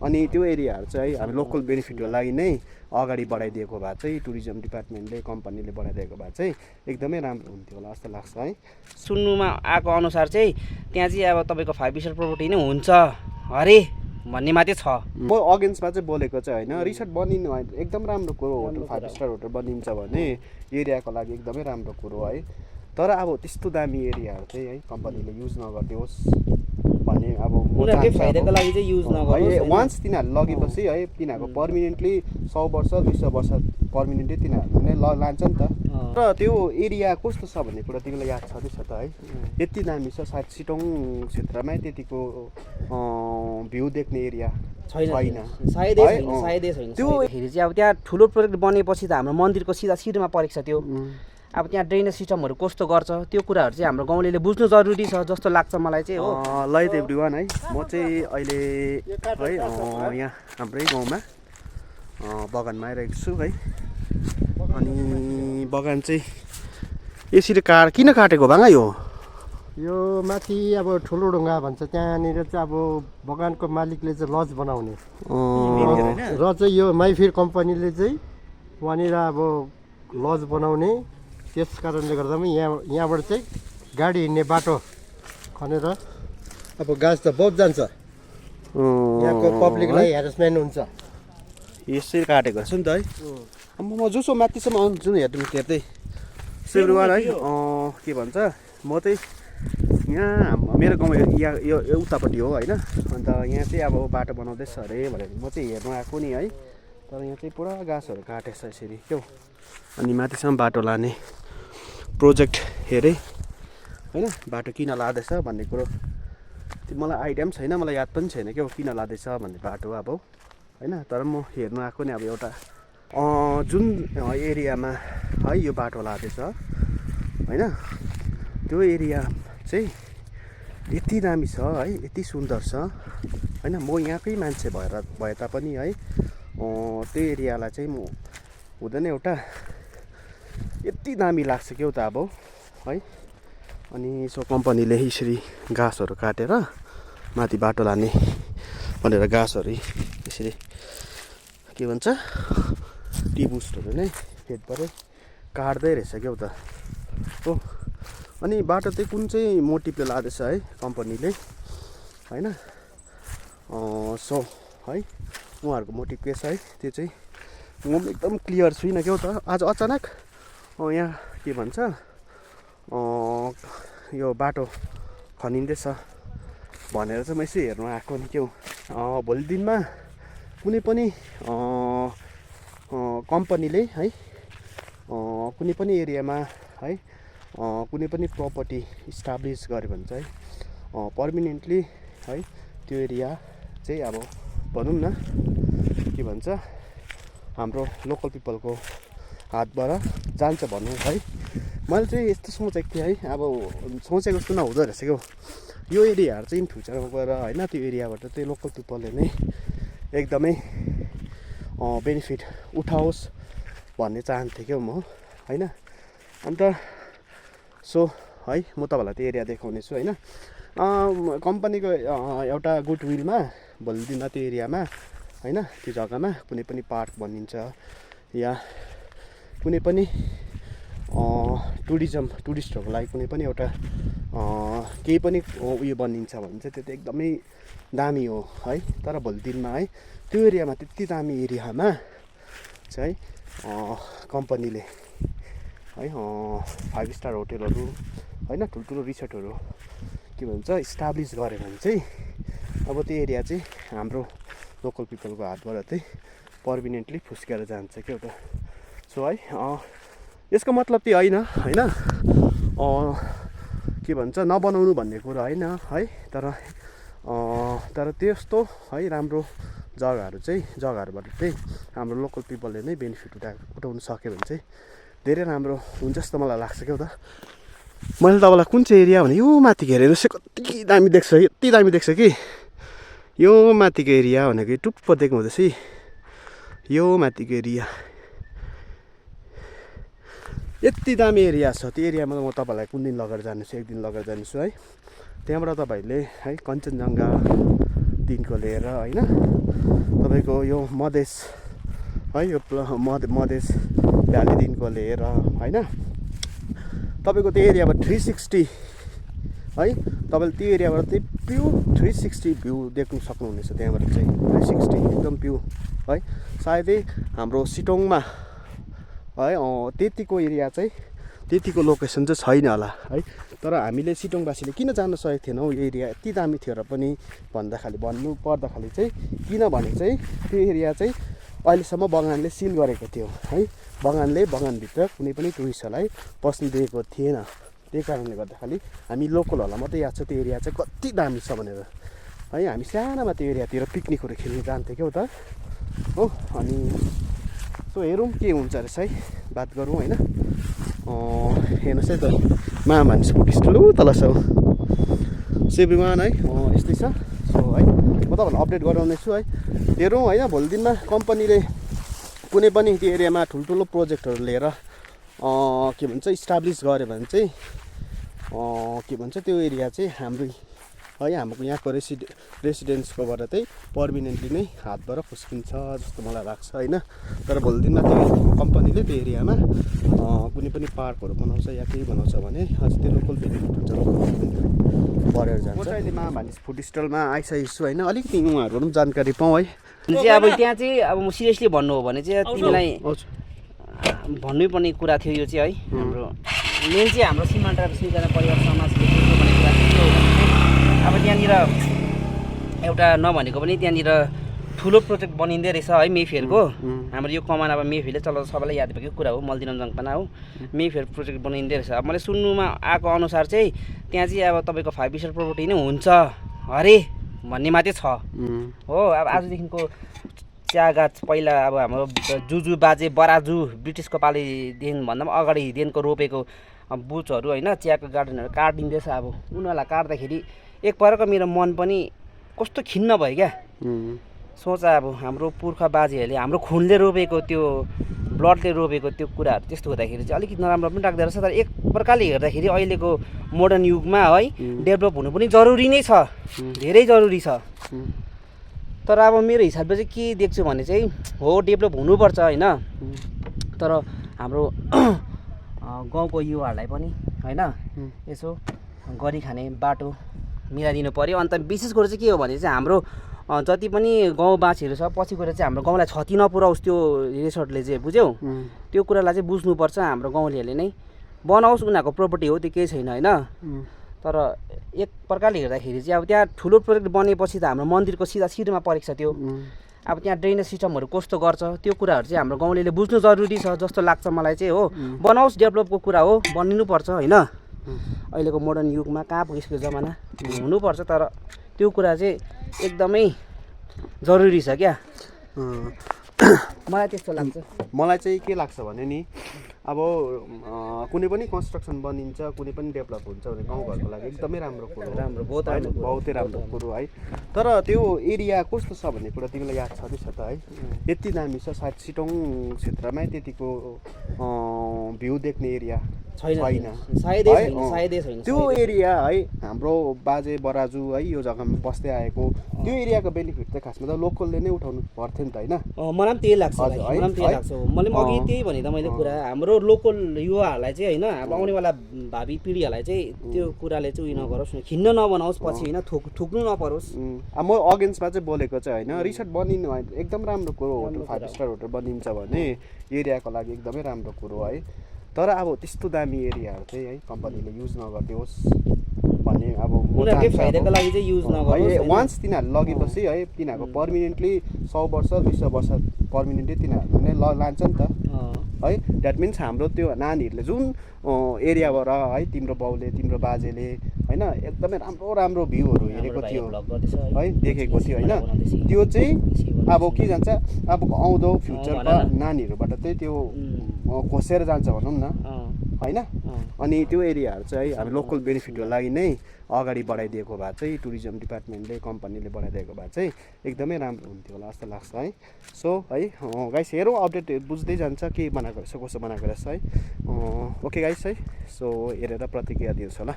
अनि त्यो एरियाहरू चाहिँ हामी लोकल बेनिफिटको लागि नै अगाडि बढाइदिएको भए चाहिँ टुरिज्म डिपार्टमेन्टले कम्पनीले बढाइदिएको भए चाहिँ एकदमै राम्रो हुन्थ्यो होला जस्तो लाग्छ है। सुन्नुमा आएको अनुसार चाहिँ त्यहाँ चाहिँ अब तपाईँको 5 स्टार प्रोपर्टी नै हुन्छ अरे भन्ने मात्रै छ। म अगेन्स्टमा चाहिँ बोलेको चाहिँ होइन, रिसोर्ट बनिनु एकदम राम्रो कुरो, होटल 5 स्टार होटल बनिन्छ भने एरियाको लागि एकदमै राम्रो कुरो है। तर अब त्यस्तो दामी एरियाहरू चाहिँ है कम्पनीले युज नगरिदियोस् भन्ने अब उनीहरूकै फाइदाको लागि चाहिँ युज नगरोस्। वान्स तिनीहरूले लगेपछि है तिनीहरूको पर्मिनेन्टली 100 वर्ष 200 वर्ष पर्मिनेन्टली तिनीहरूले नै लान्छ नि त। र त्यो एरिया कस्तो छ भन्ने कुरा तिमीलाई याद छँदैछ त है? यति दामी छ, सायद सिटोङ क्षेत्रमै त्यतिको भ्यू देख्ने एरिया छैन, सायदै छैन। त्यो हेरि चाहिँ अब त्यहाँ ठुलो प्रोजेक्ट बनेपछि त हाम्रो मन्दिरको सिधा सिधमा परेको छ त्यो। अब त्यहाँ ड्रेनेज सिस्टमहरू कस्तो गर्छ त्यो कुराहरू चाहिँ हाम्रो गाउँलेले बुझ्नु जरुरी छ जस्तो लाग्छ मलाई चाहिँ हो। ल है त एभ्रिवान है, म चाहिँ अहिले है यहाँ हाम्रै गाउँमा बगानमा आइरहेको छु है। अनि बगान चाहिँ यसरी किन काटेको भाङा यो माथि अब ठुलो ढुङ्गा भन्छ त्यहाँनिर चाहिँ अब बगानको मालिकले चाहिँ लज बनाउने र चाहिँ यो माइफिर कम्पनीले चाहिँ वहाँनिर अब लज बनाउने। त्यस कारणले गर्दा पनि यहाँबाट चाहिँ गाडी हिँड्ने बाटो खनेर अब गाछ त बहुत जान्छ, यहाँको पब्लिकलाई हेरेसमेन्ट हुन्छ, यसरी काटेको रहेछ नि त है। अब म जसो माथिसम्म आउँछु नि हेर्नु हेर्दै सेब्रुवार है के भन्छ, म चाहिँ यहाँ मेरो गाउँ यहाँ यो उतापट्टि हो होइन। अन्त यहाँ चाहिँ अब बाटो बनाउँदैछ अरे भनेर म चाहिँ हेर्नु आएको नि है। तर यहाँ चाहिँ पुरा गाछहरू काटेछ यसरी क्याउ। अनि माथिसम्म बाटो लाने प्रोजेक्ट हेरेँ होइन, बाटो किन लाँदैछ भन्ने कुरो त्यो मलाई आइडिया पनि छैन, मलाई याद पनि छैन क्या किन लाँदैछ भन्ने बाटो अब होइन। तर म हेर्नु आएको नि अब एउटा जुन एरियामा है यो बाटो लाँदैछ होइन, त्यो एरिया चाहिँ यति दामी छ है, यति सुन्दर छ होइन। म यहाँकै मान्छे भए तापनि है त्यो एरियालाई चाहिँ म हुँदैन एउटा यति दामी लाग्छ क्या त अब है। अनि सो कम्पनीले यसरी घाँसहरू काटेर माथि बाटो लाने भनेर घाँसहरू यसरी के भन्छ टी बुस्टहरू नै फेदबाटै काट्दै रहेछ क्या त हो। अनि बाटो चाहिँ कुन चाहिँ मोटिभले लाँदैछ है कम्पनीले होइन। सो है उहाँहरूको मोटिभ के छ है त्यो चाहिँ म पनि एकदम क्लियर छुइनँ क्या त। आज अचानक यहाँ के भन्छ यो बाटो खनिँदैछ भनेर चाहिँ म यसो हेर्नु आएको नि क्या। भोलि दिनमा कुनै पनि कम्पनीले है कुनै पनि एरियामा है कुनै पनि प्रपर्टी इस्टाब्लिस गर्यो भने चाहिँ पर्मानेन्टली है त्यो एरिया चाहिँ अब भनौँ न के भन्छ हाम्रो लोकल पिपलको हातबाट जान्छ भनौँ है। मैले चाहिँ यस्तो सोचेको थिएँ है, अब सोचेको जस्तो नहुँदो रहेछ क्या यो एरियाहरू चाहिँ इन फ्युचरमा गएर होइन त्यो एरियाबाट चाहिँ लोकल पिपलले नै एकदमै बेनिफिट उठाओस् भन्ने चाहन्थेँ क्या म होइन। अन्त सो है म तपाईँलाई त्यो एरिया देखाउने छु होइन। कम्पनीको एउटा गुड विलमा भोलि दिनमा त्यो एरियामा होइन त्यो जग्गामा कुनै पनि पार्क बनिन्छ या कुनै पनि टुरिस्टहरूको लागि कुनै पनि एउटा केही पनि उयो बनिन्छ भने चाहिँ त्यो त एकदमै दामी हो है। तर भोलि दिनमा है त्यो एरियामा त्यति दामी एरियामा चाहिँ कम्पनीले है 5 स्टार होटेलहरू होइन ठुल्ठुलो रिसोर्टहरू के भन्छ इस्टाब्लिस गऱ्यो भने चाहिँ अब त्यो एरिया चाहिँ हाम्रो लोकल पिपलको हातबाट चाहिँ पर्मानेन्टली फुस्केर जान्छ क्या त। सो है यसको मतलब त्यो होइन के भन्छ नबनाउनु भन्ने कुरा होइन है। तर त्यस्तो है राम्रो जग्गाहरूबाट चाहिँ हाम्रो लोकल पिपलले नै बेनिफिट उठाउन सक्यो भने चाहिँ धेरै राम्रो हुन्छ जस्तो मलाई लाग्छ क्या त। मैले तपाईँलाई कुन चाहिँ एरिया भने यो माथिको हेरेर चाहिँ कति दामी देख्छ, यति दामी देख्छ कि यो माथिको एरिया भनेको टुप्प देख्नु हुँदैछ यो माथिको एरिया यति दामी एरिया छ। त्यो एरियामा म तपाईँलाई कुन दिन लगेर जानेछु, एक दिन लगेर जानेछु है। त्यहाँबाट तपाईँहरूले है कञ्चनजङ्घा दिनको लिएर होइन तपाईँको यो मधेस है यो मधेस भ्यालीदेखिको लिएर होइन तपाईँको त्यो एरियाबाट 360 है तपाईँले त्यो एरियाबाट चाहिँ प्युर 360 भ्यू देख्नु सक्नुहुनेछ त्यहाँबाट चाहिँ 360 एकदम प्युर है सायदै हाम्रो सिटोङमा है त्यतिको एरिया चाहिँ त्यतिको लोकेसन चाहिँ छैन होला है तर हामीले सिटोङवासीले किन जान सकेको थिएनौँ यो एरिया यति दामी थियो र पनि भन्नु पर्दाखेरि चाहिँ किनभने चाहिँ त्यो एरिया चाहिँ अहिलेसम्म बगानले सिल गरेको थियो है बगानभित्र कुनै पनि टुरिस्टहरूलाई पस्नु दिएको थिएन त्यही कारणले गर्दाखेरि हामी लोकलहरूलाई मात्रै याद छ त्यो एरिया चाहिँ कति दामी छ भनेर है हामी सानामा त्यो एरियातिर पिकनिकहरू खेल्नु जान्थ्यौँ क्या त हो अनि सो हेरौँ के हुन्छ रहेछ है बात गरौँ होइन हेर्नुहोस् है त मानिस ठुलो तल छ सेब्रिवान है यस्तै छ सो है म तपाईँहरूलाई अपडेट गराउने छु है हेरौँ होइन भोलि दिनमा कम्पनीले कुनै पनि त्यो एरियामा ठुल्ठुलो प्रोजेक्टहरू लिएर के भन्छ इस्टाब्लिस गऱ्यो भने चाहिँ के भन्छ त्यो एरिया चाहिँ हाम्रो है हाम्रो यहाँको रेसिडेन्सकोबाट चाहिँ पर्मिनेन्टली नै हातबाट फुस्किन्छ जस्तो मलाई लाग्छ होइन तर भोलि दिनमा त्यो कम्पनीले त्यो एरियामा कुनै पनि पार्कहरू बनाउँछ या केही बनाउँछ भने अझ त्यो लोकल बेनिफिट हुन्छ बढेर जान्छ म चाहिँ अहिले मानिस फुड स्टलमा आइसकेको छु होइन अलिकति उहाँहरू पनि जानकारी पाऊँ है चाहिँ अब त्यहाँ चाहिँ अब म सिरियसली भन्नु हो भने चाहिँ तिमीलाई भन्नै पर्ने कुरा थियो यो चाहिँ है हाम्रो मेन चाहिँ हाम्रो सीमान्त र सिर्जना परिवार समाजले भन्ने कुरा थियो अब त्यहाँनिर एउटा नभनेको पनि त्यहाँनिर ठुलो प्रोजेक्ट बनिँदै रहेछ है मेफेयरको हाम्रो यो कमान अब मेफेयरले चलाउँदा सबैलाई याद भएको कुरा हो मल्दिराम जङ्गपाना हो मेफेयर प्रोजेक्ट बनिँदै रहेछ अब मैले सुन्नुमा आएको अनुसार चाहिँ त्यहाँ चाहिँ अब तपाईँको 5 स्टार प्रोपर्टी नै हुन्छ अरे भन्ने मात्रै छ हो अब आजदेखिको चियागाछ पहिला अब हाम्रो जुजु बाजे बराजु ब्रिटिसको पालिदेखि भन्दा पनि अगाडिदेखिको रोपेको बुचहरू होइन चियाको गार्डनहरू काटिँदैछ अब उनीहरूलाई काट्दाखेरि एकपल्ट मेरो मन पनि कस्तो खिन्न भयो क्या सोच अब हाम्रो पुर्खा बाजेहरूले हाम्रो खुनले रोपेको त्यो ब्लडले रोपेको त्यो कुराहरू त्यस्तो हुँदाखेरि चाहिँ अलिकति नराम्रो पनि लाग्दो रहेछ तर एक प्रकारले हेर्दाखेरि अहिलेको मोडर्न युगमा है डेभलप हुनु पनि जरुरी नै छ धेरै जरुरी छ तर अब मेरो हिसाबले चाहिँ के देख्छु भने चाहिँ हो डेभलप हुनुपर्छ होइन तर हाम्रो गाउँको युवाहरूलाई पनि होइन यसो गरी खाने बाटो मिलाइदिनु पऱ्यो अन्त विशेष गरी चाहिँ के हो भने चाहिँ हाम्रो जति पनि गाउँवासीहरू छ पछि गएर चाहिँ हाम्रो गाउँलाई क्षति नपुऱ्याओस् त्यो रिसोर्टले चाहिँ बुझ्यौ त्यो कुरालाई चाहिँ बुझ्नुपर्छ हाम्रो गाउँलेहरूले नै बनाओस् उनीहरूको प्रोपर्टी हो त्यो केही छैन होइन तर एक प्रकारले हेर्दाखेरि चाहिँ अब त्यहाँ ठुलो प्रोजेक्ट बनेपछि त हाम्रो मन्दिरको सिधा सिरमा परेको छ त्यो अब त्यहाँ ड्रेनेज सिस्टमहरू कस्तो गर्छ त्यो कुराहरू चाहिँ हाम्रो गाउँलेले बुझ्नु जरुरी छ जस्तो लाग्छ मलाई चाहिँ हो बनाओस् डेभलपको कुरा हो बनिनुपर्छ होइन अहिलेको मोडर्न युगमा कहाँ पुगेको जमाना हुनुपर्छ तर त्यो कुरा चाहिँ एकदमै जरुरी छ क्या मलाई त्यस्तो लाग्छ मलाई चाहिँ के लाग्छ भने नि अब कुनै पनि कन्स्ट्रक्सन बनिन्छ कुनै पनि डेभलप हुन्छ भने गाउँघरको लागि एकदमै राम्रो कुरो बहुतै राम्रो कुरो है तर त्यो एरिया कस्तो छ भन्ने कुरा तिमीलाई याद छँदैछ त है यति दामी छ सायद सिटोङ क्षेत्रमै त्यतिको भ्यू देख्ने एरिया छैन त्यो एरिया है हाम्रो बाजे बराजु है यो जग्गामा बस्दै आएको त्यो एरियाको बेनिफिट चाहिँ खासमा त लोकलले नै उठाउनु पर्थ्यो नि त होइन मलाई पनि त्यही लाग्छ मैले अघि त्यही भने त मैले कुरा हाम्रो लोकल युवाहरूलाई चाहिँ होइन अब आउनेवाला भावी पिँढीहरूलाई चाहिँ त्यो कुराले चाहिँ उयो नगरोस् खिन्न नबनाओस् पछि होइन थुक्नु नपरोस् म अगेन्स्टमा चाहिँ बोलेको चाहिँ होइन रिसोर्ट बनिनु एकदम राम्रो कुरो होटल 5 स्टार होटल बनिन्छ भने एरियाको लागि एकदमै राम्रो कुरो है तर अब त्यस्तो दामी एरियाहरू चाहिँ है कम्पनीले युज नगरिदियोस् भन्ने अब फाइदाको लागि चाहिँ युज नगरोस् वान्स तिनीहरूले लगेपछि है तिनीहरूको पर्मिनेन्टली 100 वर्ष 200 वर्ष पर्मिनेन्टली तिनीहरू नै लान्छ नि त है द्याट मिन्स हाम्रो त्यो नानीहरूले जुन एरियाबाट है तिम्रो बाउले तिम्रो बाजेले होइन एकदमै राम्रो राम्रो भ्यूहरू हेरेको थियो है देखेको थियो होइन त्यो चाहिँ अब के जान्छ अब आउँदो फ्युचरमा नानीहरूबाट चाहिँ त्यो खोसेर जान्छ भनौँ न होइन अनि त्यो एरियाहरू चाहिँ हामी लोकल बेनिफिटको लागि नै अगाडि बढाइदिएको भए चाहिँ टुरिज्म डिपार्टमेन्टले कम्पनीले बढाइदिएको भए चाहिँ एकदमै राम्रो हुन्थ्यो होला जस्तो लाग्छ है सो है गाइस हेरौँ अपडेट बुझ्दै जान्छ के बनाएको रहेछ कसो बनाएको रहेछ है ओके गाइस है सो हेरेर प्रतिक्रिया दिनुहोस् होला